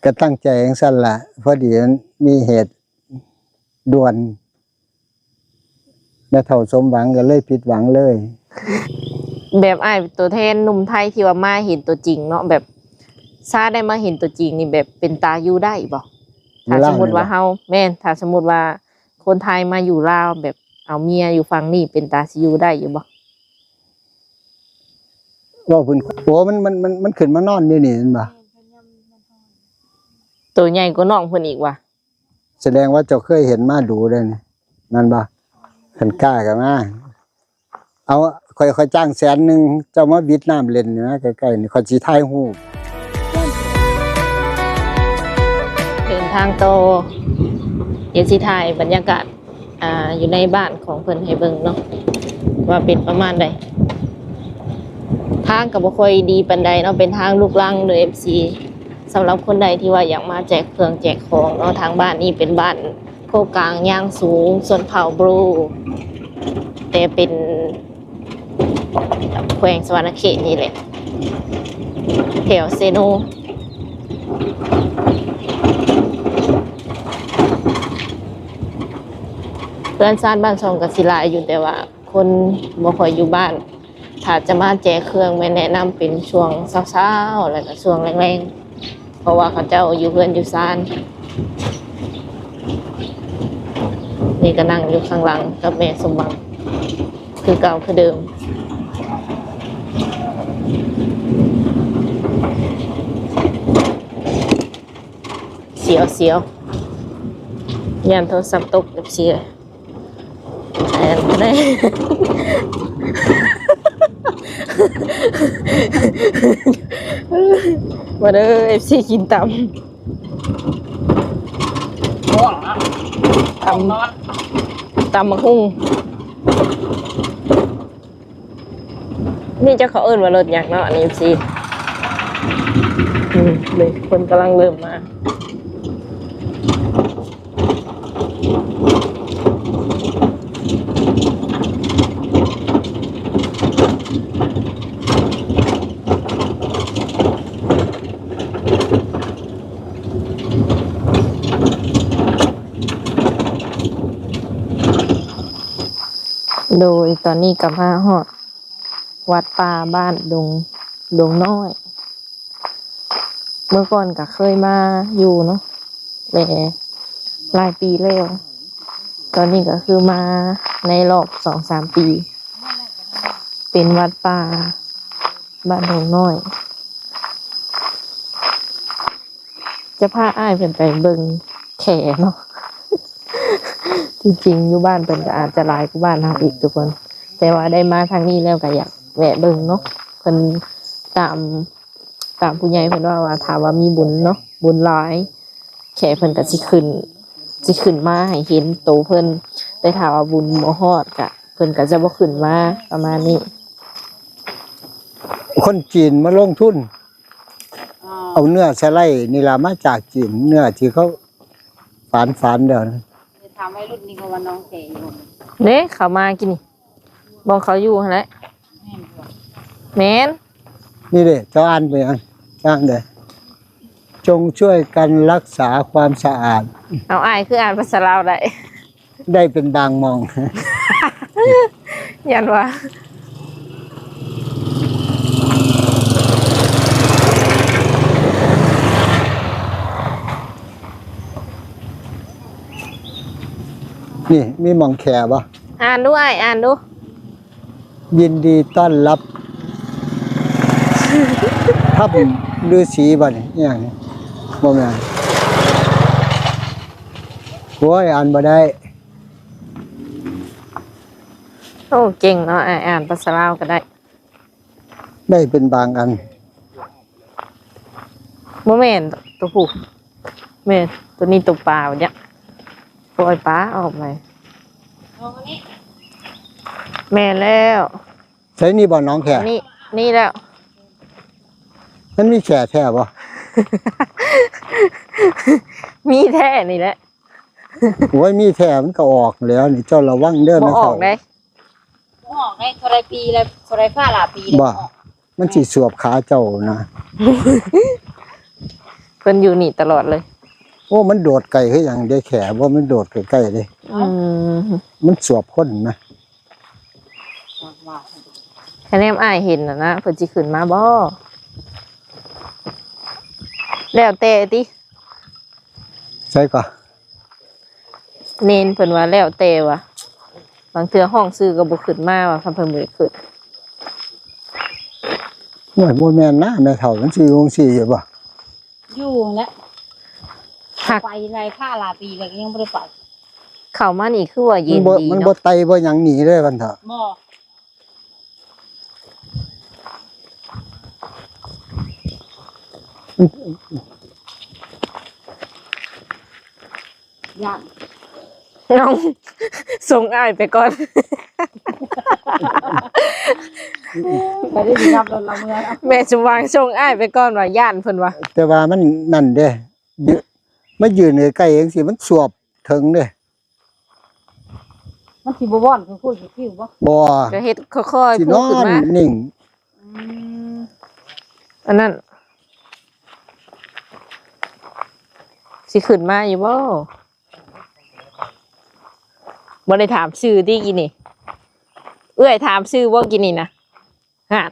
ກໍຕັ້ງໃຈຈັ່ງຊັ້ນລະ, ພໍດີມັນມີເຫດດ່ວນ ແມ່ເຖົ້າສົມຫວັງກໍເລີຍຜິດຫວັງເລີຍ. ແບບອ້າຍເປັນຕົວແທນໜຸ່ມໄທທີ່ວ່າມາເຫັນຕົວຈິງເນາະ, ແບບຊາໄດ້ມາເຫັນຕົວຈິງນີ້ ແບບເປັນຕາຢູ່ໄດ້ບໍ່? ຖ້າສົມມຸດວ່າເຮົາ ແມ່ນ ຖ້າສົມມຸດວ່າຄົນໄທມາຢູ່ລາວ ແບບເອົາເມຍຢູ່ຝັ່ງນີ້ ເປັນຕາຊິຢູ່ໄດ້ຢູ່ບໍ່? ເວົ້າເພິ່ນ ໂອ້ ມັນ ມັນ ມັນ ມັນຂຶ້ນມານອນຢູ່ນີ້ແມ່ນບໍ່? ໂຕໃຫຍ່ກວ່ານ້ອງເພິ່ນອີກວ່າ. ສະແດງວ່າເຈົ້າເຄີຍເຫັນມາດູເດ້ນີ້ ແມ່ນບໍ່? ຄັນກ້າກໍມາ. ເອົາ ຂ້ອຍ ຂ້ອຍຈ້າງແສນໜຶ່ງ ເຈົ້າມາວິດນ້ຳເຫຼັ້ນນີ້ນະ ໃກ້ໆນີ້ ຂ້ອຍຊິຖ່າຍຮູບ. ເດີນທາງຕໍ່ ດຽວຊິຖ່າຍບັນຍາກາດ ອ່າ ຢູ່ໃນບ້ານຂອງເພິ່ນໃຫ້ເບິ່ງເນາະ ວ່າເປັນປະມານໃດ. ທາງກໍບໍ່ຄ່ອຍດີປານໃດເນາະ, ເປັນທາງລູກລັງເດີ ເອັຟຊີ. ສຳລັບຄົນໃດທີ່ວ່າຢາກມາແຈກເຄື່ອງແຈກຂອງເນາະ, ທາງບ້ານນີ້ເປັນບ້ານໂຄກາງຍາງສູງ ຊົນເຜົ່າບຣູ ແຕ່ເປັນແຂວງສະຫວັນນະເຂດນີ້ແຫຼະ ແຖວເຊໂນ. ເຮືອນຊານບ້ານຊ່ອງກໍຊິຫຼາຍຢູ່ ແຕ່ວ່າຄົນບໍ່ຄ່ອຍຢູ່ບ້ານ. ຖ້າຈະມາແຈກເຄື່ອງ ແມ່ນແນະນຳເປັນຊ່ວງເຊົ້າໆ ແລ້ວກໍຊ່ວງແລງໆ ເພາະວ່າເຂົາເຈົ້າຢູ່ເຮືອນຢູ່ຊານ. ນີ້ກໍນັ່ງຢູ່ຂ້າງຫຼັງກັບແມ່ສົມຫວັງ ຄືເກົ່າຄືເດີມ. ສຽວໆ ຢ້ານໂທລະສັບຕົກ ເອັຟຊີ. ແອນ ມາເດີ ເອັຟຊີ ກິນຕຳ ຕຳ ຕຳບັກຫຸ່ງ. ນີ້ເຈົ້າເຂົາເອີ້ນວ່າລົດຫຍັງເນາະ ອັນນີ້ ເອັຟຊີ? ອືມ ເບິ່ງ ຄົນກຳລັງເລີ່ມມາ. ໂດຍ ຕອນນີ້ກໍມາຮອດວັດປ່າບ້ານດົງ ດົງນ້ອຍ. ເມື່ອກ່ອນກໍເຄີຍມາຢູ່ເນາະ ແຕ່ຫຼາຍປີແລ້ວ. ຕອນນີ້ກໍຄືມາໃນລອບສອງສາມປີ ເປັນວັດປ່າບ້ານດົງນ້ອຍ. ຈະພາອ້າຍເພິ່ນໄປເບິ່ງແຂເນາະ. ທີ່ຈິງຢູ່ບ້ານເພິ່ນກໍອາດຈະຫຼາຍກວ່າບ້ານເຮົາອີກທຸກຄົນ, ແຕ່ວ່າໄດ້ມາທາງນີ້ແລ້ວກໍຢາກແວະເບິ່ງເນາະ. ເພິ່ນຕາມ ຕາມຜູ້ໃຫຍ່ເພິ່ນເວົ້າວ່າ ຖ້າວ່າມີບຸນເນາະ ບຸນຫຼາຍ ແຂເພິ່ນກໍຊິຂຶ້ນ ຊິຂຶ້ນມາໃຫ້ເຫັນໂຕເພິ່ນ, ແຕ່ຖ້າວ່າບຸນບໍ່ຮອດກະ ເພິ່ນກໍຈະບໍ່ຂຶ້ນມາ ປະມານນີ້. ຄົນຈີນມາລົງທຶນ ເອົາເນື້ອສະໄລນີ້ລະມາຈາກຈີນ, ເນື້ອທີ່ເຂົາຝານໆ ແລ້ວນະ. ຖາມໄວລຸ້ນນີ້ກໍວ່ານ້ອງແຂຢູ່ ເດ້ ເຂົາມາກິນນີ້ ບ່ອນເຂົາຢູ່ຫັ້ນແຫຼະ. ແມ່ນ ນີ້ເດ້ ເຈົ້າອ່ານໄປຫຍັງ? ອ່ານເດ້ ຈົ່ງຊ່ວຍກັນຮັກສາຄວາມສະອາດ. ເອົາ ອ້າຍຄືອ່ານພາສາລາວໄດ້? ໄດ້ເປັນບາງໝ່ອງ. ຢ້ານວ່າ ນີ້ມີໝ່ອງແຂບໍ່? ອ່ານດູອ້າຍ ອ່ານດູ. ຍິນດີຕ້ອນຮັບຖ້ຳລືສີບໍ່ນີ້? ອີຫຍັງນີ້? ບໍ່ແມ່ນ. ໂອ້ຍ ອ່ານບໍ່ໄດ້. ໂອ້ ເກັ່ງເນາະ ອ່ານພາສາລາວກໍໄດ້. ໄດ້ເປັນບາງອັນ. ບໍ່ແມ່ນ ໂຕຜູ້ ແມ່ນ ໂຕນີ້ໂຕປາບັດຍະ ປ່ອຍປາອອກໄປ. ແມ່ນແລ້ວ. ໃສ່ນີ້ບໍ່ ໜອງແຂ? ນີ້ ນີ້ແລ້ວ. ມັນມີແຂແທ້ບໍ່? ມີແທ້ນີ້ແຫຼະ. ໂອ້ຍ ມີແທ້ມັນກໍອອກແລ້ວນີ້ ເຈົ້າລະວັງເດີ. ບໍ່ອອກເດ້ ບໍ່ອອກເດ້. ເທົ່າໃດປີແລ້ວ? ເທົ່າໃດຟ້າຫຼາປີແລ້ວ? ບໍ່ ມັນຊິສວບຂາເຈົ້ານະ. ເພິ່ນຢູ່ນີ້ຕະຫຼອດເລີຍ. ໂອ້ ມັນໂດດໄກຄືຫຍັງເດ້ ແຂ້ບໍ່ ມັນໂດດໃກ້ໆເດ້. ອືມ ມັນສວບຄົນນະ. ຄະແນນອ້າຍເຫັນນະນະ ເພິ່ນຊິຂຶ້ນມາບໍ່? ແລ້ວແຕ່ຕິ. ໃສກໍ? ເນນເພິ່ນວ່າແລ້ວແຕ່ວ່າ ບາງເທື່ອຮ້ອງຊື່ກໍບໍ່ຂຶ້ນມາວ່າ ຄັນເພິ່ນບໍ່ໄດ້ຂຶ້ນ. ໂອ້ຍ ບໍ່ແມ່ນນະ ແມ່ເຖົ້າ ມັນຊິຢູ່ຈັ່ງຊີ້ຢູ່ບໍ່? ຢູ່ຫັ້ນແຫຼະ ຫາກ ໄປຫຼາຍພາຫຼາຍປີແລ້ວ ກໍຍັງບໍ່ໄດ້ໄປ. ເຂົ້າມານີ້ຄືວ່າເຢັນ ມັນບໍ່ ດີ ມັນບໍ່ ເນາະ ໄຕ່ບໍ່ຫຍັງໜີເລີຍ ວ່າຊັ້ນເຖາະ. ບໍ່. ຢ້ານ ເອົ້າ ສົ່ງອ້າຍໄປກ່ອນ ບໍ່ໄດ້ຊິຂັບລົດລະເມືອ. ແມ່ສົມຫວັງສົ່ງອ້າຍໄປກ່ອນວ່າຢ້ານເພິ່ນວ່າ. ແຕ່ວ່າມັນນັ້ນເດ້ ຍ- ມາຢືນໃກ້ໆຈັ່ງຊີ້ ມັນສວບເຖິງເດ້. ມັນຊິບໍ່ວອນຄືຄຸຍຄືຄິວບໍ່? ບໍ່ ກໍເຮັດຄ່ອຍໆ ຊິນອນ ພຸ້ນຂຶ້ນມາ ນິ່ງ. ອືມ ອັນນັ້ນ ຊິຂຶ້ນມາຢູ່ບໍ່? ບໍ່ໄດ້ຖາມຊື່ຕິກີ້ນີ້? ເອື້ອຍຖາມຊື່ບໍ່ກີ້ນີ້ນະ? ຫາດ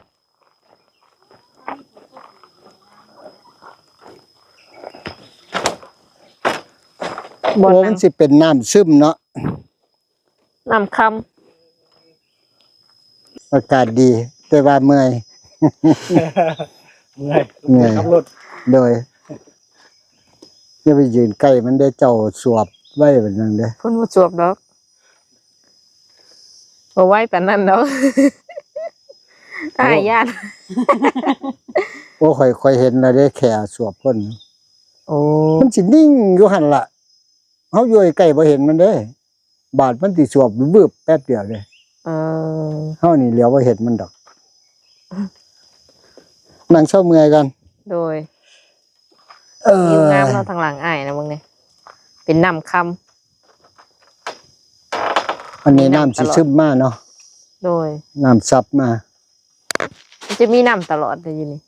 ໂອ້ ມັນຊິເປັນນ້ຳຊຶມເນາະ ນ້ຳຄຳ. ອາກາດດີ ແຕ່ວ່າເມື່ອຍ ເມື່ອຍ ເມື່ອຍ ຂັບລົດ. ໂດຍ ຢ່າໄປຢືນໃກ້ມັນເດ້ ເຈົ້າສວບໄວ້ແບບນັ້ນເດ້. ເພິ່ນບໍ່ສວບດອກ. ບໍ່ໄວປານນັ້ນດອກ ໂອ້ ອ້າຍຢ້ານ. ໂອ້ ຂ້ອຍ ຂ້ອຍເຫັນແລ້ວເດ້ ແຂ້ສວບຄົນ. ໂອ້ ມັນຊິນິ່ງຢູ່ຫັ້ນລະ ເຮົາຢູ່ໃກ້ໆບໍ່ເຫັນມັນເດ້ ບາດມັນຊິສວບວືບແປັບດຽວເດ້. ເອີ ເຮົານີ້ຫຼຽວບໍ່ເຫັນມັນດອກ. ນັ່ງເຊົາເມື່ອຍກ່ອນ. ໂດຍ. ເອີ ວິວງາມເນາະ ທາງຫຼັງອ້າຍນະ ເບິ່ງນີ້ ເປັນນ້ຳຄຳ. ອັນນີ້ນ້ຳຊິຊຶມມາເນາະ. ໂດຍ ນ້ຳຊັບມາ. ມັນຈະມີນ້ຳຕະຫຼອດເດ້ຢູ່ນີ້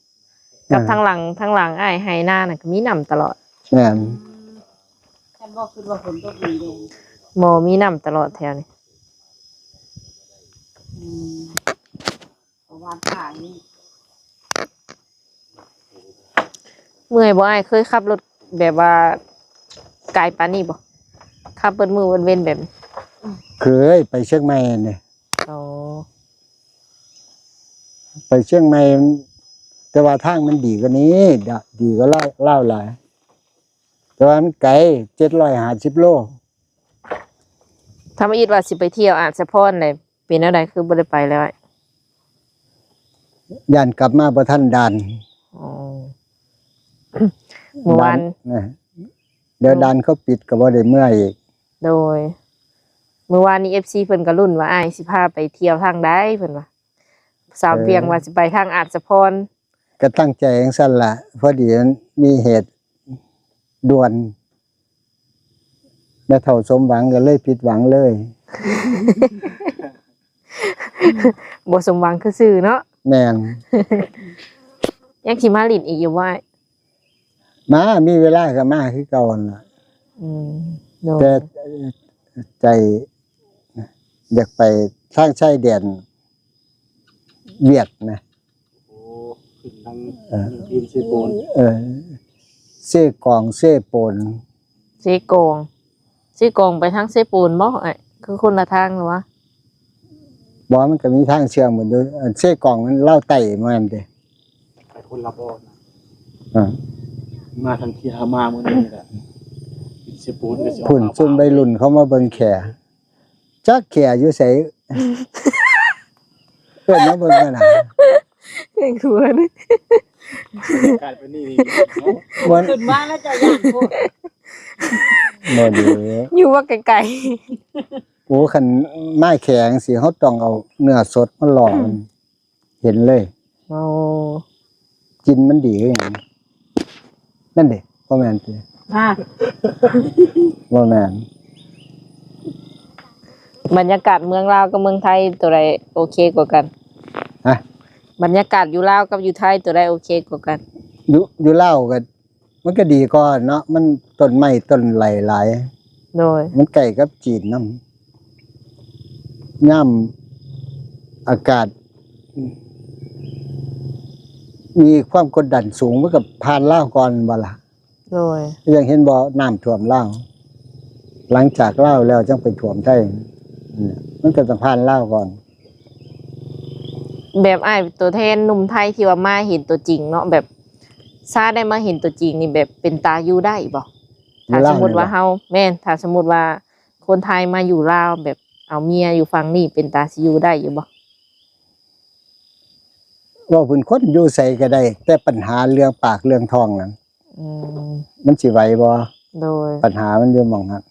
ກັບ ອ່າ ທາງຫຼັງ ທາງຫຼັງອ້າຍໄຮ່ນານະ ກໍມີນ້ຳຕະຫຼອດ. ແມ່ນ. ອືມ ຄັນບໍ່ຄິດວ່າຝົນຕົກດີເດ້. ບໍ່ ມີນ້ຳຕະຫຼອດແຖວນີ້. ອືມ ປະຫວັດສາດນີ້. ເມື່ອຍບໍ່ອ້າຍ? ເຄີຍຂັບລົດແບບວ່າໄກປານນີ້ບໍ່? ຂັບເບິດມື້ເບິດເວັນແບບນີ້. ເຄີຍ ໄປຊຽງໃໝ່ນີ້. ອໍ ໄປຊຽງໃໝ່ ແຕ່ວ່າທາງມັນດີກວ່ານີ້ ດ- ດີກວ່າລາວ ລາວຫຼາຍ ແຕ່ວ່າມັນໄກ ເຈັດຮ້ອຍຫ້າສິບໂລ. ທຳອິດວ່າຊິໄປທ່ຽວອາດສະພອນແຫຼະ ເປັນແນວໃດຄືບໍ່ໄດ້ໄປແລ້ວອ້າຍ? ຢ້ານກັບມາບໍ່ທັນດ່ານ. ອໍ ມື້ວານ ດ່ານ ເອີ ດຽວ ໂດຍ ດ່ານເຂົາປິດກໍບໍ່ໄດ້ເມືອອີກ. ໂດຍ ມື້ວານນີ້ ເອັຟຊີ ເພິ່ນກໍລຸ້ນວ່າອ້າຍຊິພາໄປທ່ຽວທາງໃດ ເພິ່ນວ່າ ສາວ ເອີ ວຽງວ່າຊິໄປທາງອາດສະພອນ. ກໍຕັ້ງໃຈຈັ່ງຊັ້ນລະ ພໍດີມັນມີເຫດດ່ວນ ແມ່ເຖົ້າສົມຫວັງກໍເລີຍຜິດຫວັງເລີຍ. ບໍ່ສົມຫວັງຄືຊື່ເນາະ. ແມ່ນ. ຍັງຊິມາຫຼິ້ນອີກຢູ່ບໍ່ອ້າຍ? ມາ ມີເວລາກໍມາຄືເກົ່າຫັ້ນລະ. ອືມ ໂດຍ. ແຕ່ໃຈຢາກໄປທາງຊາຍແດນຫວຽດນະ. ໂອ້ ຂຶ້ນທາງ ເອີ ຈີນເຊໂປນ. ເອີ ເຊກອງ ເຊໂປນ. ເຊກອງ ເຊກອງໄປທາງເຊໂປນບໍ່ອ້າຍ? ຄືຄົນລະທາງຫຼືວະ? ບໍ່ ມັນກໍມີທາງເຊື່ອມກັນຢູ່. ເຊກອງມັນລາວໃຕ້ແມ່ນເດ້. ໄປຄົນລະບ່ອນນະ. ອ່າ ມາທາງທີ່ເຮົາມາມື້ນີ້ແຫຼະ ເຊໂປນກໍຊິອອກ. ພຸ້ນ ຊຸມໄວລຸ້ນເຂົາມາເບິ່ງແຂ້. ຈັກແຂ້ຢູ່ໃສ? ເອີ້ນມາເບິ່ງກັນນະ. ເຫັນຄືເພິ່ນ ອາກາດເປັນນີ້ ຂຶ້ນມາແລ້ວເຈົ້າຢ້ານໂພດ. ບໍ່ດີ ຢູ່ວ່າໄກໆ. ໂອ້ ຄັນມາແຂ້ຈັ່ງຊີ້ ເຮົາຕ້ອງເອົາເນື້ອສົດມາຫຼອກມັນ. ເຫັນເລີຍ. ໂອ້ ກິ່ນມັນດີຄືຫຍັງ? ນັ້ນເດ ບໍ່ແມ່ນຕິ? ຮະ ບໍ່ແມ່ນ. ບັນຍາກາດເມືອງລາວກັບເມືອງໄທ ໂຕໃດໂອເຄກວ່າກັນ? ຮະ ບັນຍາກາດຢູ່ລາວກັບຢູ່ໄທ ໂຕໃດໂອເຄກວ່າກັນ? ຢູ່ ຢູ່ລາວກໍ ມັນກໍດີກວ່າເນາະ ມັນຕົ້ນໄມ້ຕົ້ນໄຫຼຫຼາຍ ໂດຍ ມັນໃກ້ກັບຈີນນຳ ຍາມອາກາດມີຄວາມກົດດັນສູງ ມັນກໍຜ່ານລາວກ່ອນບໍ່ລະ? ໂດຍ ຍັງເຫັນບໍ່ ນ້ຳຖ້ວມລາວ ຫຼັງຈາກລາວແລ້ວຈັ່ງໄປຖ້ວມໄທ ມັນກໍຕ້ອງຜ່ານລາວກ່ອນ. ແບບອ້າຍຕົວແທນໜຸ່ມໄທທີ່ວ່າມາເຫັນຕົວຈິງເນາະ ແບບຊາໄດ້ມາເຫັນຕົວຈິງນີ້ ແບບເປັນຕາຢູ່ໄດ້ບໍ່? ຖ້າສົມມຸດວ່າເຮົາ ແມ່ນ ຖ້າສົມມຸດວ່າຄົນໄທມາຢູ່ລາວ ແບບເອົາເມຍຢູ່ຝັ່ງນີ້ ເປັນຕາຊິຢູ່ໄດ້ຢູ່ບໍ່? ເວົ້າເປັນຄົນຢູ່ໃສກໍໄດ້ ແຕ່ບັນຫາເລື່ອງປາກເລື່ອງທ້ອງນັ້ນ ອືມ ມັນຊິໄຫວບໍ່? ໂດຍ ບັນຫາມັນຢູ່ໝ່ອງນັ້ນ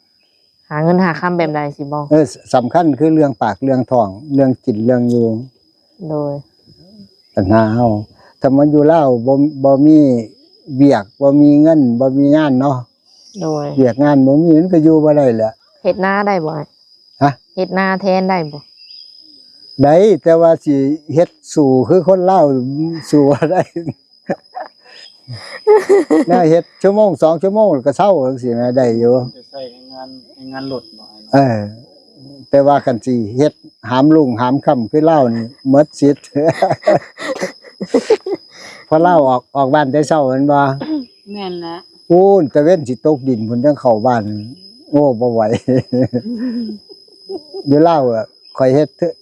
ຫາເງິນຫາຄຳແບບໃດຊິບໍ່? ເອີ ສຳຄັນຄືເລື່ອງປາກເລື່ອງທ້ອງ ເລື່ອງກິນເລື່ອງຢູ່ ໂດຍ ບັນຫາເຮົາ ຖ້າມາຢູ່ລາວບໍ່ ບໍ່ມີວຽກ ບໍ່ມີເງິນ ບໍ່ມີງານເນາະ ໂດຍ ວຽກງານບໍ່ມີ ມັນກໍຢູ່ບໍ່ໄດ້ແຫຼະ. ເຮັດນາໄດ້ບໍ່ອ້າຍ? ຮະ? ເຮັດນາແທນໄດ້ບໍ່? ໄດ້ ແຕ່ວ່າຊິເຮັດສູ້ຄືຄົນລາວສູ້ບໍ່ໄດ້ ແນວເຮັດຊົ່ວໂມງສອງຊົ່ວໂມງແລ້ວກໍເຊົາຈັ່ງຊີ້ນະ ໄດ້ຢູ່ ຈະໃຊ້ແຮງງານ ແຮງງານລົດບໍ່? ເອີ ແຕ່ວ່າຄັນຊິເຮັດຫາມລຸ້ງຫາມຄ່ຳຄືລາວນີ້ ໝົດສິດ ເພາະລາວອອກ ອອກບ້ານແຕ່ເຊົ້າແມ່ນບໍ່? ແມ່ນແຫຼະ ພຸ້ນ ຕາເວັນຊິຕົກດິນພຸ້ນຈັ່ງເຂົ້າບ້ານ ໂອ້ ບໍ່ໄຫວ ຢູ່ລາວອະ ຂ້ອຍເຮັດເທື່ອ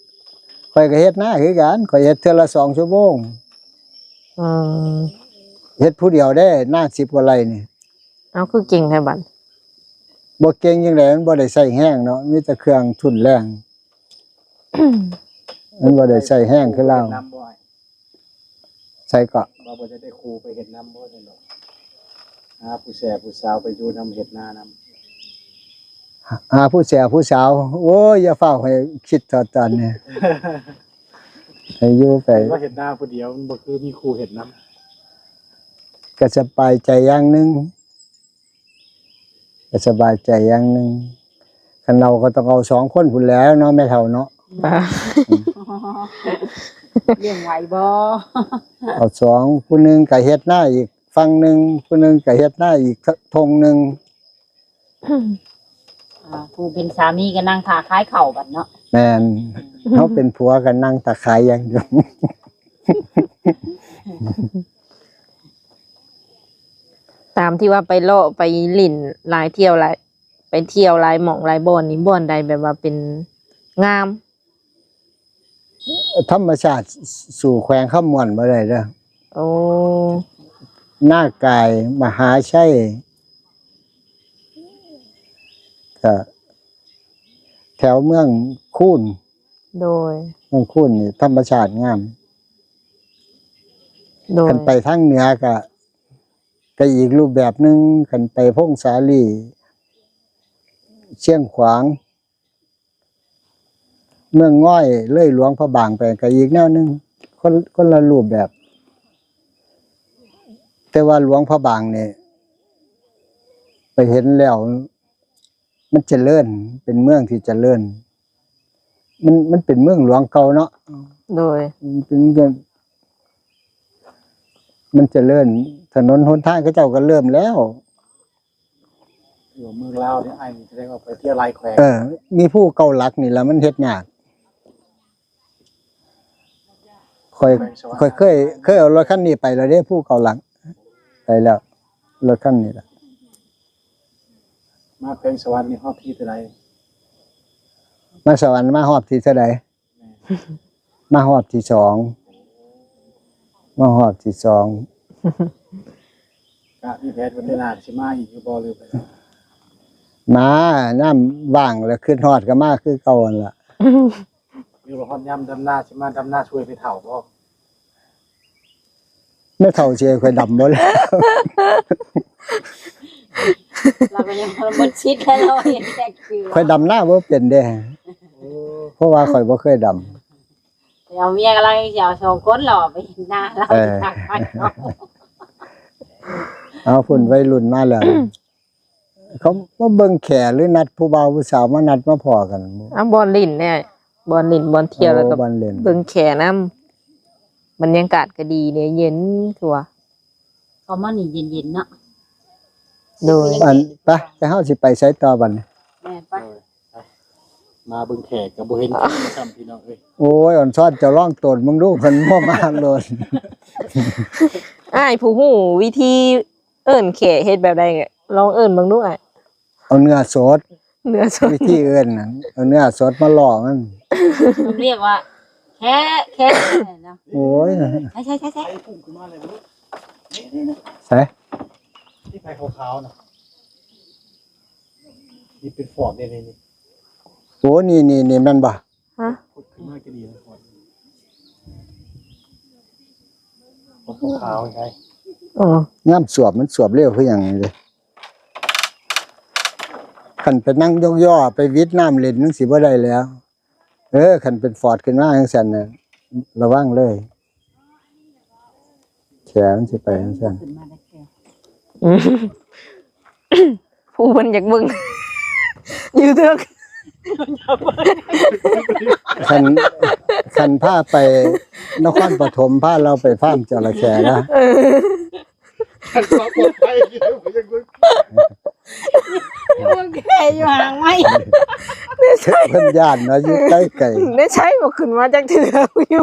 ຂ້ອຍກໍເຮັດນາຄືກັນ ຂ້ອຍເຮັດເທື່ອລະສອງຊົ່ວໂມງ ອືມ ເຮັດຜູ້ດຽວເດ້ ນາສິບກວ່າໄຮ່ນີ້. ເອົາ ຄືເກັ່ງແທ້ບັດ? ບໍ່ເກັ່ງຈັ່ງໃດ ມັນບໍ່ໄດ້ໃຊ້ແຮງເນາະ ມີແຕ່ເຄື່ອງທຸນແຮງ ມັນບໍ່ໄດ້ໃຊ້ແຮງຄືລາວ. ໃສເກາະ? ວ່າບໍ່ຈະໄດ້ຄູ່ໄປເຮັດນຳບໍ່ຊັ້ນດອກ ຫາຜູ້ແຊຜູ້ສາວໄປຢູ່ນຳ ເຮັດນານຳ ຫາຜູ້ແຊຜູ້ສາວ ໂອ້ຍ ຢ່າຟ້າວໃຫ້ຄິດເທາະຕອນນີ້ ໃຫ້ຢູ່ໄປ ວ່າເຮັດນາຜູ້ດຽວ ມັນບໍ່ຄືມີຄູ່ເຮັດນຳ ກໍສະບາຍໃຈຢ່າງໜຶ່ງ. ກໍສະບາຍໃຈຢ່າງໜຶ່ງ ຄັນເອົາກໍຕ້ອງເອົາສອງຄົນພຸ້ນແຫຼະເນາະ ແມ່ເຖົ້າເນາະ ລ້ຽງໄຫວບໍ່? ເອົາສອງ ຜູ້ໜຶ່ງກໍເຮັດນາອີກຝັ່ງໜຶ່ງ ຜູ້ໜຶ່ງກໍເຮັດນາອີກທົ່ງໜຶ່ງ ອ່າ ຜູ້ເປັນສາມີກໍນັ່ງຖ້າຂາຍເຂົ້າບັດເນາະ ແມ່ນ ເຮົາເປັນຜົວກໍນັ່ງຖ້າຂາຍຢ່າງດຽວ. ຕາມທີ່ວ່າໄປເລາະໄປຫຼິ້ນຫຼາຍ ທ່ຽວຫຼາຍ ໄປທ່ຽວຫຼາຍໝ່ອງຫຼາຍບ່ອນນີ້ ບ່ອນໃດແບບວ່າເປັນງາມ? ທຳມະຊາດ ສ- ສູ້ແຂວງຄຳມ່ວນບໍ່ໄດ້ເດີ້ ໂອ້ ນາກາຍ ມະຫາໄຊ ກະແຖວເມືອງຄູນ ໂດຍ ເມືອງຄູນນີ້ທຳມະຊາດງາມ ໂດຍ ຄັນໄປທາງເໜືອກະ ກະອີກຮູບແບບໜຶ່ງ ຄັນໄປພົງສາລີ ຊຽງຂວາງ ເມືອງງອຍ ເລີຍຫຼວງພະບາງໄປກະອີກແນວໜຶ່ງ ຄົນ ຄົນລະຮູບແບບ ແຕ່ວ່າຫຼວງພະບາງນີ້ ໄປເຫັນແລ້ວ ມັນຈະເລີນ ເປັນເມືອງທີ່ຈະເລີນ ມັນ ມັນເປັນເມືອງຫຼວງເກົ່າເນາະ ໂດຍ ມັນເປັນ ມັນຈະເລີນ ຖະໜົນຫົນທາງເຂົາເຈົ້າກໍເລີ່ມແລ້ວ ຢູ່ເມືອງລາວນີ້ ອ້າຍນີ້ແສດງວ່າໄປທ່ຽວຫຼາຍແຂວງ ເອີ ມີພູເກົ້າຫຼັກນີ້ລະມັນເຮັດຍາກ ຂ້ອຍ ຂ້ອຍເຄີຍ ເຄີຍເອົາລົດຄັນນີ້ໄປແລ້ວເດ້ ພູເກົ້າຫຼັກ ໄປແລ້ວ ລົດຄັນນີ້ລະ ມາແຂວງສະຫວັນນີ້ຮອບທີເທົ່າໃດ? ມາສະຫວັນມາຮອບທີເທົ່າໃດ? ມາຮອບທີສອງ ມາຮອບທີສອງ ກະມີແຜນວ່າເທື່ອໜ້າຊິມາອີກຢູ່ບໍ່ ຫຼື ມາ ຍາມວ່າງແລ້ວຄຶດຮອດກໍມາຄືເກົ່າຫັ້ນລະ ຫຼືວ່າຮອດຍາມດຳນາຊິມາດຳນາຊ່ວຍແມ່ເຖົ້າບໍ່? ແມ່ເຖົ້າຊິໃຫ້ຂ້ອຍດຳບໍ່ລະ? ລາວກໍຍັງບໍ່ໝົດສິດແລ້ວ ເຮົາເຮັດແຕ່ຄື ຂ້ອຍດຳນາບໍ່ເປັນເດ້ ໂອ້ ເພາະວ່າຂ້ອຍບໍ່ເຄີຍດຳ ໄປເອົາເມຍກໍລາວຍັງຊິເອົາສອງຄົນລະ ໄປເຮັດນາລາວ ເອີ ຊິຄັກໄປເນາະ ເອົາ ພຸ້ນໄວລຸ້ນມາແລ້ວ ເຂົາມາເບິ່ງແຂ້ ຫຼື ນັດຜູ້ບ່າວຜູ້ສາວມານັດມາພໍ້ກັນ ເອົາ ບ່ອນຫຼິ້ນແດ່ ບ່ອນຫຼິ້ນບ່ອນທ່ຽວ ໂອ້ ແລ້ວກໍ ບ່ອນຫຼິ້ນ ເບິ່ງແຂ້ນຳ ບັນຍາກາດກໍດີເດ້ ເຢັນຄືວ່າ ເຂົ້າມານີ້ເຢັນໆເນາະ ໂດຍ ອັນ ໄປ ແຕ່ເຮົາຊິໄປໃສຕໍ່ບັດນີ້? ແມ່ນ ໄປ ມາເບິ່ງແຂກກໍບໍ່ເຫັນແຂກຊ້ຳ ພີ່ນ້ອງເອີຍ. ໂອ້ຍ ອ່ອນຊອນເຈົ້າລອງໂຕນເບິ່ງດູ ເພິ່ນບໍ່ມາໂລດ. ອ້າຍຜູ້ຮູ້ວິທີເອີ້ນແຂກເຮັດແບບໃດ ລອງເອີ້ນເບິ່ງດູອ້າຍ. ເອົາເນື້ອສົດ ເນື້ອສົດ ວິທີເອີ້ນນັ້ນ ເອົາເນື້ອສົດມາຫຼໍ່ມັນ ເພິ່ນຮຽກວ່າແຄະ ແຄະເນາະ. ໂອ້ຍ ໃຊ່ໆໆໆ ໃສ ທີ່ໄປຂາວໆນະ ນີ້ເປັນຟອດນີ້ໆໆ. ໂອ້ ນີ້ໆໆ ແມ່ນບໍ່? ຮະ? ຂາວໆ ໃຊ່. ອໍ ຍາມສວບມັນສວບເລັວຄືຫຍັງນີ້ເດ້. ຄັນໄປນັ່ງຍົກຍໍໄປວິດນ້ຳເຫຼັ້ນ ມັນຊິບໍ່ໄດ້ແລ້ວ. ເອີ ຄັນເປັນຟອດຂຶ້ນມາຈັ່ງຊັ້ນນະ ລະວັງເລີຍ ແຂນຊິໄປຈັ່ງຊັ້ນ. ຜູ້ເພິ່ນຢາກເບິ່ງຢູ່ເທິງ ຄັນ ຄັນພາໄປນະຄອນປະຖົມ ພາລາວໄປຟາມຈໍລະແຂ້ນະ. ເອີ ຄັນຄວາມປອດໄພ ໂອເຄ ຢູ່ຫ່າງໄວ ເພິ່ນຢ້ານເນາະ ຢູ່ໄກໆ ໃນໃສບໍ່ຂຶ້ນມາຈັກເທື່ອຢູ່.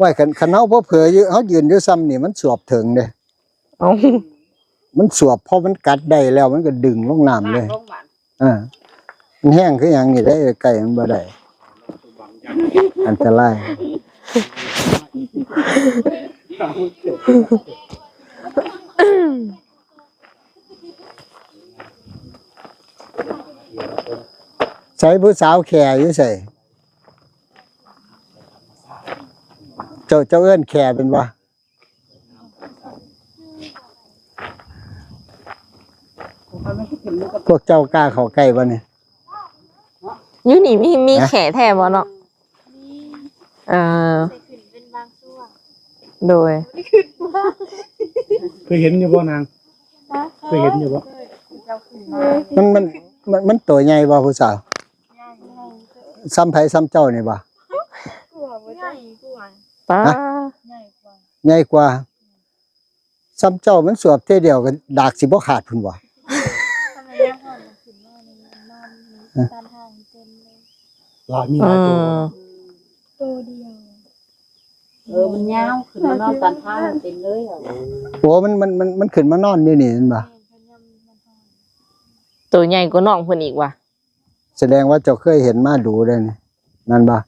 ວ່າຄັນ ຄັນເຮົາບໍ່ເຜີຢູ່ ເຮົາຢືນຢູ່ຊ່ຳນີ້ ມັນສວບເຖິງເດ້. ເອົ້າ ມັນສວບ ພໍມັນກັດໄດ້ແລ້ວ ມັນກໍດຶງລົງນ້ຳເລີຍ. ອ່າ ມັນແຮງຄືຫຍັງນີ້ເດ້ ໃກ້ມັນບໍ່ໄດ້ ອັນຕະລາຍ. ໃສຜູ້ສາວແຂ້ຢູ່ໃສ? ເຈົ້າ ເຈົ້າເອີ້ນແຂ້ແມ່ນບໍ່? ພວກເຈົ້າກ້າເຂົ້າໃກ້ບໍ່ນີ້? ຢູ່ນີ້ມີ ມີແຂ້ແທ້ບໍ່ເນາະ? ມີ ເອີ ເປັນບາງຊ່ວງ. ໂດຍ ເຄີຍເຫັນຢູ່ບໍ່ນາງ? ເຄີຍເຫັນຢູ່ບໍ່? ມັນ ມັນ ມັນ ມັນໂຕໃຫຍ່ບໍ່ຜູ້ສາວ? ສ່ຳໃຜ ສ່ຳເຈົ້ານີ້ບໍ່? ປາ ໃຫຍ່ກວ່າ ໃຫຍ່ກວ່າ. ສ່ຳເຈົ້າມັນສວບເທື່ອດຽວກໍດາກຊິບໍ່ຂາດພຸ້ນບໍ່? ລະມີຫຼາຍໂຕ ໂຕດຽວ. ເອີ ມັນຍາວ ຂຶ້ນມານອນຕາມທາງເຕັມເລີຍ. ໂອ້ ມັນ ມັນ ມັນ ມັນຂຶ້ນມານອນຢູ່ນີ້ແມ່ນບໍ່? ໂຕໃຫຍ່ກວ່ານ້ອງເພິ່ນອີກວ່າ. ສະແດງວ່າເຈົ້າເຄີຍເຫັນມາດູເດ້ນີ້ ແມ່ນບໍ່?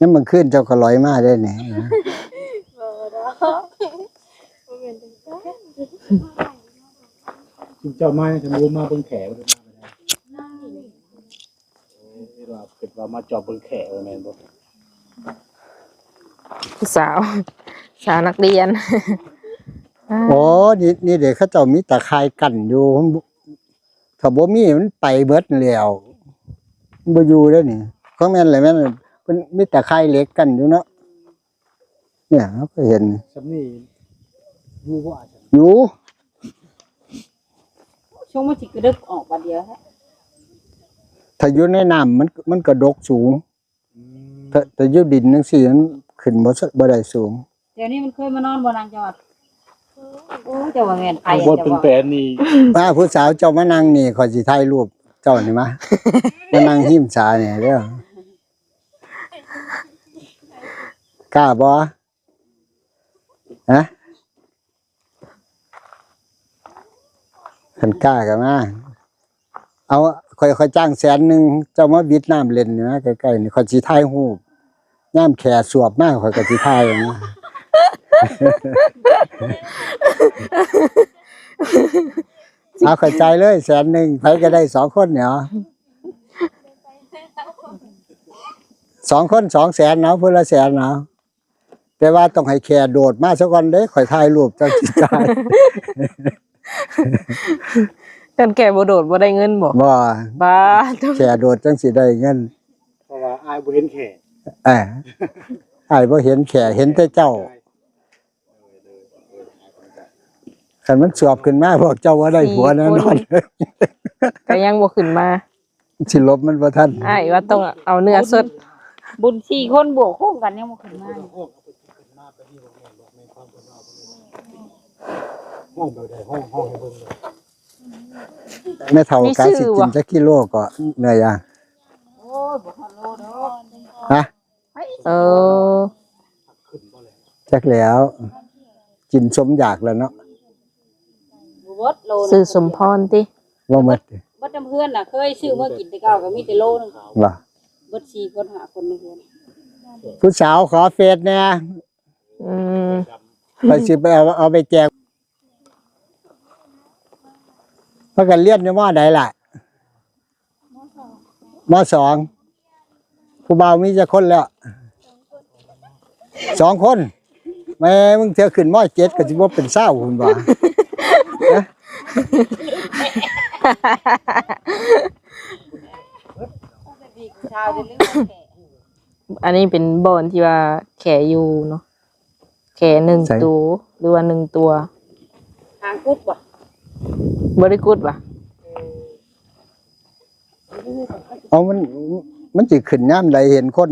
ຍາມກາງຄືນເຈົ້າກໍລອຍມາເດ້ນີ້. ບໍ່ດອກ ບໍ່ແມ່ນຈັ່ງຊັ້ນ. ເຈົ້າມາຈັ່ງບໍ່ມາເບິ່ງແຂກ ບໍ່ໄດ້ມາ. ເອີ ຄິດວ່າ ຄິດວ່າມາຈອບເບິ່ງແຂກ ແມ່ນບໍ່? ຜູ້ສາວ ສາວນັກຮຽນ. ໂອ້ ນີ້ ນີ້ເດ້ ເຂົາເຈົ້າມີຕາຂ່າຍກັ້ນຢູ່. ຖ້າບໍ່ມີມັນໄປເບິດແລ້ວ ມັນບໍ່ຢູ່ເດ້ນີ້. ຂອງແມ່ນແຫຼະ ແມ່ນ ເພິ່ນມີຕາຂ່າຍເຫຼັກກັ້ນຢູ່ເນາະ. ເນຍ ເຮົາກໍເຫັນຊ່ຳນີ້ຢູ່ບໍ່? ຢູ່. ຊ່ວງມັນຊິກະເດິກອອກບາດດຽວແທ້. ຖ້າຢູ່ໃນນ້ຳມັນ ມັນກະດົກສູງ. ອືມ ແຕ່ ແຕ່ຢູ່ດິນຈັ່ງຊີ້ມັນຂຶ້ນບໍ່ ບໍ່ໄດ້ສູງ. ດຽວນີ້ມັນເຄີຍມານອນບໍ່ນາງເຈົ້າ? ໂອ້ ເຈົ້າວ່າແມ່ນໃຜ ເຈົ້າວ່າເປັນແຟນນີ້. ມາ ຜູ້ສາວເຈົ້າມານັ່ງນີ້ ຂ້ອຍຊິຖ່າຍຮູບເຈົ້ານີ້ມາ ມານັ່ງຮິມສານີ້ເດີ້. ກ້າບໍ່? ຮະ? ຄັນກ້າກໍມາ. ເອົາ ຂ້ອຍ ຂ້ອຍຈ້າງແສນໜຶ່ງ ເຈົ້າມາວິດນ້ຳເຫຼັ້ນນີ້ນະ ໃກ້ໆນີ້ ຂ້ອຍຊິຖ່າຍຮູບ. ຍາມແຂກສວບມາ ຂ້ອຍກໍຊິຖ່າຍນະ. ເອົາ ຂ້ອຍຈ່າຍເລີຍແສນໜຶ່ງ ໃຜກໍໄດ້ສອງຄົນນີ້ເອົາ. ສອງຄົນສອງແສນເອົາ ຜູ້ລະແສນເອົາ. ແຕ່ວ່າຕ້ອງໃຫ້ແຂກໂດດມາຊະກ່ອນເດ້ ຂ້ອຍຖ່າຍຮູບຈັ່ງຊິຈ່າຍ. ຄັນແຂກບໍ່ໂດດບໍ່ໄດ້ເງິນບໍ່? ບໍ່. ບາດ ແຂກໂດດຈັ່ງຊິໄດ້ເງິນ ເພາະວ່າອ້າຍບໍ່ເຫັນແຂກ. ເອີ ອ້າຍບໍ່ເຫັນແຂກ ເຫັນແຕ່ເຈົ້າ. ຄັນມັນສວບຂຶ້ນມາ ພວກເຈົ້າບໍ່ໄດ້ຜົວແນ່ນອນ. ສີ່ຄົນ ກໍຍັງບໍ່ຂຶ້ນມາ. ຊິຫຼົບມັນບໍ່ທັນ. ອ້າຍວ່າຕ້ອງເອົາເນື້ອສົດ. ບຸນສີ່ຄົນບວກໂຮມກັນຍັງບໍ່ຂຶ້ນມາ. ຮ້ອງແບບໃດ? ຮ້ອງ ຮ້ອງໃຫ້ເບິ່ງເລີຍ. ແມ່ເຖົ້າກະຊິກິນຈັກກິໂລກໍເນື້ອຢາງ? ໂອ້ຍ ບໍ່ຮອດໂລດອກ. ຮະ? ເອີ ຈັກແລ້ວ ກິນສົມຢາກແລ້ວເນາະ. ບໍ່ເບິດໂລໜຶ່ງ ຊື້ສົມພອນຕິ? ບໍ່ເບິດຕິ? ເບິດນຳເຮືອນນະ ເຄີຍຊື້ມາກິນແຕ່ເກົ່າກໍມີແຕ່ໂລໜຶ່ງ. ວ່າ ເບິດສີ່ຄົນຫ້າຄົນໃນເຮືອນ. ຜູ້ສາວຂໍເຟສແດ່. ອືມ ຂ້ອຍຊິໄປເອົາ ເອົາໄປແຈກ. ພາກັນຮຽນຢູ່ ມໍໃດລະ? ມໍສອງ. ຜູ້ບ່າວມີຈັກຄົນແລ້ວ? ສອງຄົນ. ແມ່ມຶງ ເທື່ອຂຶ້ນມໍເຈັດກໍຊິບໍ່ເປັນຊາວພຸ້ນວ່າ. ຮະ? ອັນນີ້ເປັນບ່ອນທີ່ວ່າແຂ້ຢູ່ເນາະ ແຂ້ໜຶ່ງ ໃສ? ໂຕ ຫຼືວ່າໜຶ່ງຕົວ. ຫາງກຸດບໍ່? ບໍ່ໄດ້ກຸດຫວາ? ເອີ ເອົາ ມັນ ມັນຊິຂຶ້ນຍາມໃດເຫັນຄົນ?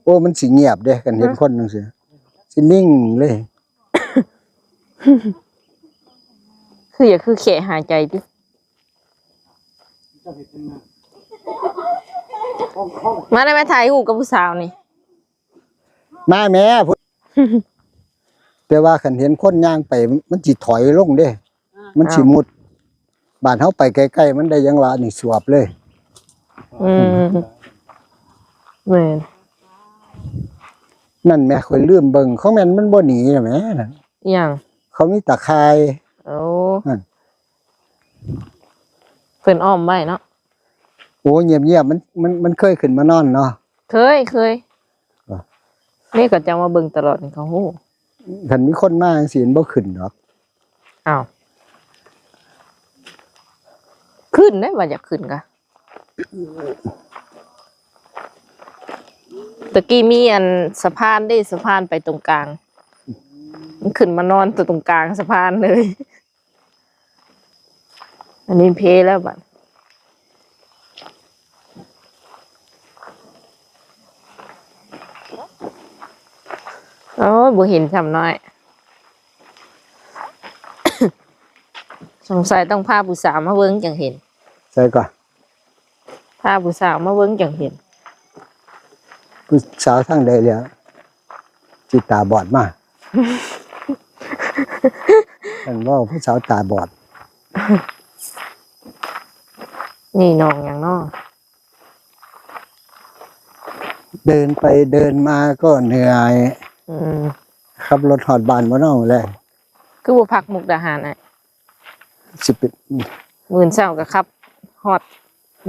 ໂອ້ ມັນຊິງຽບເດ້ ຄັນເຫັນ ຮະ? ຄົນຈັ່ງຊີ້ ຊິນິ່ງເລີຍ. ຄືຢາກຄືແຂ້ຫາຍໃຈຕິ? ມາໄດ້ ມາຖ່າຍຮູບກັບຜູ້ສາວນີ້. ມາແມ້ ແຕ່ວ່າຄັນເຫັນຄົນຍ່າງໄປ ມັນຊິຖອຍລົງເດ້ ມັນຊິມຸດ. ບ້ານເຮົາໄປໃກ້ໆ ມັນໄດ້ຫຍັງວະ ອັນນີ້ສວບເລີຍ. ອືມ ແມ່ນ. ນັ້ນແໝ່ ຂ້ອຍລືມເບິ່ງ ຂອງແມ່ນມັນບໍ່ໜີນະແໝ່ນັ້ນ. ອີຫຍັງ? ເຂົາມີຕາຂ່າຍ. ໂອ້ ນັ້ນ ເພິ່ນອ້ອມໄວ້ເນາະ. ໂອ້ ງຽບໆ ມັນ ມັນ ມັນເຄີຍຂຶ້ນມານອນເນາະ. ເຄີຍ ເຄີຍ. ເອີ ນີ້ກໍຈະມາເບິ່ງຕະຫຼອດນີ້ ເຂົາຮູ້. ຄັນມີຄົນມາຈັ່ງຊີ້ ມັນບໍ່ຂຶ້ນດອກ. ອ້າວ ຂຶ້ນເດ້ ວ່າຢາກຂຶ້ນກະ. ຕະກີ້ມີອັນສະພານເດ້ ສະພານໄປຕົງກາງ ມັນຂຶ້ນມານອນຕົງກາງສະພານເລີຍ. ອັນນີ້ເພແລ້ວບັດ. ໂອ້ຍ ບໍ່ເຫັນຊ້ຳນ້ອຍ. ສົງໄສຕ້ອງພາຜູ້ສາວມາເບິ່ງຈັ່ງເຫັນ. ໃສກໍ? ພາຜູ້ສາວມາເບິ່ງຈັ່ງເຫັນ. ຜູ້ສາວທາງໃດແລ້ວ ຊິຕາບອດມາ. ເພິ່ນເວົ້າຜູ້ສາວຕາບອດ. ນີ້ໜອງຫຍັງເນາະ? ເດີນໄປເດີນມາກໍເມື່ອຍ. ອືມ ຂັບລົດຮອດບ້ານບໍ່ເນາະມື້ແລງ? ຄືບໍ່ພັກມຸກດາຫານອ້າຍ? ຊິເປັນ ມື້ເຊົ້າກໍຂັບຮອດ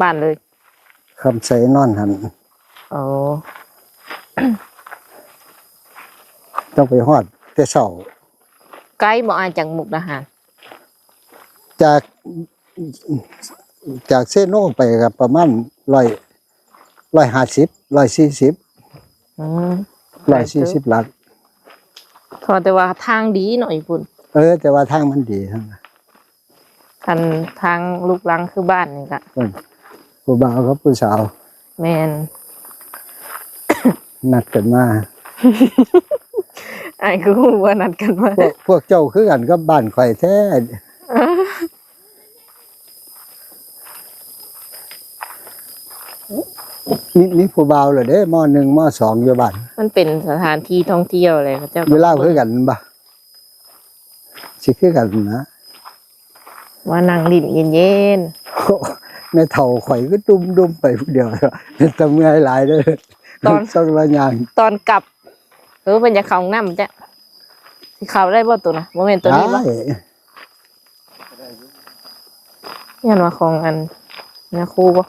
ບ້ານເລີຍ. ຄຳໄຊນອນຫັ້ນ. ອໍ ຕ້ອງໄປຮອດແຕ່ເຊົ້າ. ໄກບໍ່ອ້າຍ ຈາກມຸກດາຫານ? ຈາກ ຈາກເຊໂນໄປກໍປະມານຮ້ອຍ ຮ້ອຍຫ້າສິບ ຮ້ອຍສີ່ສິບ. ອືມ ຮ້ອຍສີ່ສິບຫຼັກ. ເພາະແຕ່ວ່າທາງດີເນາະຢູ່ພຸ້ນ. ເອີ ແຕ່ວ່າທາງມັນດີ. ຄັນທາງລູກລັງຄືບ້ານນີ້ກະ ເອີ ຜູ້ບ່າວກັບຜູ້ສາວ. ແມ່ນ. ນັດກັນມາ. ອ້າຍຄືຮູ້ວ່ານັດກັນມາ. ພວກ ພວກເຈົ້າຄືກັນກັບບ້ານຂ້ອຍແທ້. ມີ ມີຜູ້ບ່າວແລ້ວເດ້ ມໍໜຶ່ງ ມໍສອງ ຢູ່ບ້ານ. ມັນເປັນສະຖານທີ່ທ່ອງທ່ຽວແຫຼະ ເຂົາເຈົ້າ. ຢູ່ລາວຄືກັນແມ່ນບໍ່? ຊິຄືກັນນະ. ມານັ່ງຫຼິ້ນເຢັນໆ. ແມ່ເຖົ້າຂ້ອຍຄືດຸ່ມໆໄປຜູ້ດຽວ ເປັນຕາເມື່ອຍຫຼາຍເດີ. ຕອນ ສ່ວງລາວຍ່າງ ຕອນກັບ ເອີ ເພິ່ນຢາກເຂົ້າຫ້ອງນ້ຳ ຈະຊິເຂົ້າໄດ້ບໍ່ໂຕນະ? ບໍ່ແມ່ນໂຕນີ້ບໍ່? ໄດ້. ຢ້ານວ່າຂອງອັນນາຄູບໍ່?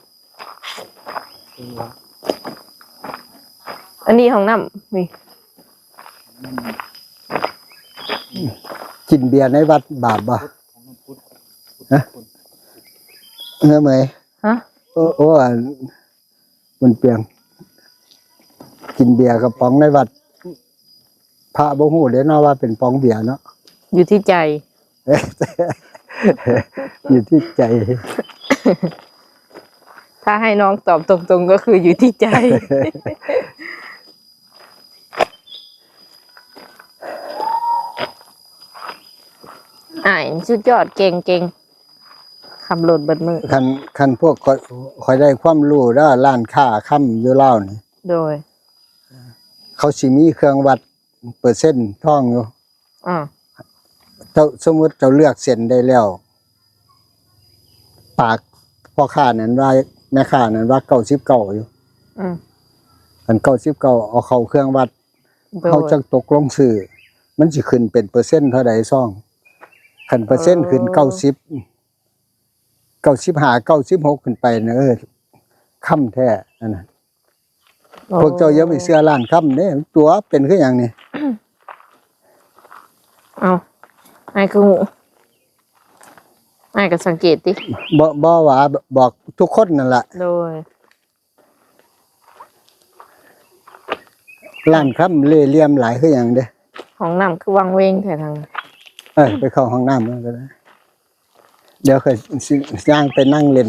ອັນນີ້ຫ້ອງນ້ຳນີ້. ກິນເບຍໃນວັດບາບບໍ່? ຮະ? ເອີ ເມື່ອຍ. ຮະ? ໂອ້ ໂອ້ ອັນ ມັນປ່ຽງ ກິນເບຍກະປ໋ອງໃນວັດ ພະບໍ່ຮູ້ເດ້ເນາະວ່າເປັນປ໋ອງເບຍເນາະ. ຢູ່ທີ່ໃຈ. ຢູ່ທີ່ໃຈ. ຖ້າໃຫ້ນ້ອງຕອບຕົງໆ ກໍຄືຢູ່ທີ່ໃຈ. ອ້າຍສຸດຍອດ ເກັ່ງໆ. ຂັບລົດເບິດມື້. ຄັນ ຄັນພວກຂ້ອຍ ຂ້ອຍໄດ້ຄວາມຮູ້ເດີ ຮ້ານຄ້າຄຳຢູ່ລາວນີ້ ໂດຍ ເຂົາຊິມີເຄື່ອງວັດເປີເຊັນທອງຢູ່. ອາ ເຈົ້າ ສົມມຸດເຈົ້າເລືອກເສັ້ນໄດ້ແລ້ວ ປາກພໍ່ຄ້ານັ້ນວ່າ ແມ່ຄ້ານັ້ນວ່າເກົ້າສິບເກົ້າຢູ່. ອືມ ຄັນເກົ້າສິບເກົ້າ ເອົາເຂົ້າເຄື່ອງວັດ ໂດຍ ເຮົາຈັ່ງຕົກລົງຊື້ ມັນຊິຂຶ້ນເປັນເປີເຊັນເທົ່າໃດຊອງ. ຄັນເປີເຊັນຂຶ້ນ ເອີ ເກົ້າສິບ ເກົ້າສິບຫ້າ ເກົ້າສິບຫົກ ຂຶ້ນໄປນະ ເອີ ຄຳແທ້ອັນນັ້ນ. ໂອ້ ພວກເຈົ້າຢ່າໄປເຊື່ອຮ້ານຄຳເດ້ ຕົວະເປັນຄືຫຍັງນີ້. ເອົ້າ ອ້າຍຄືຮູ້? ອ້າຍກໍສັງເກດຕິ. ບໍ່ ບໍ່ວ່າ ບອກທຸກຄົນນັ້ນລະ. ໂດຍ ຮ້ານຄຳເລ່ຫຼ່ຽມຫຼາຍຄືຫຍັງເດ້. ຫ້ອງນ້ຳຄືວັງເວງແທ້ທາງ. ເອີ ໄປເຂົ້າຫ້ອງນ້ຳກ່ອນກໍໄດ້ ດຽວຂ້ອຍຊິຍ່າງໄປນັ່ງຫຼິ້ນ.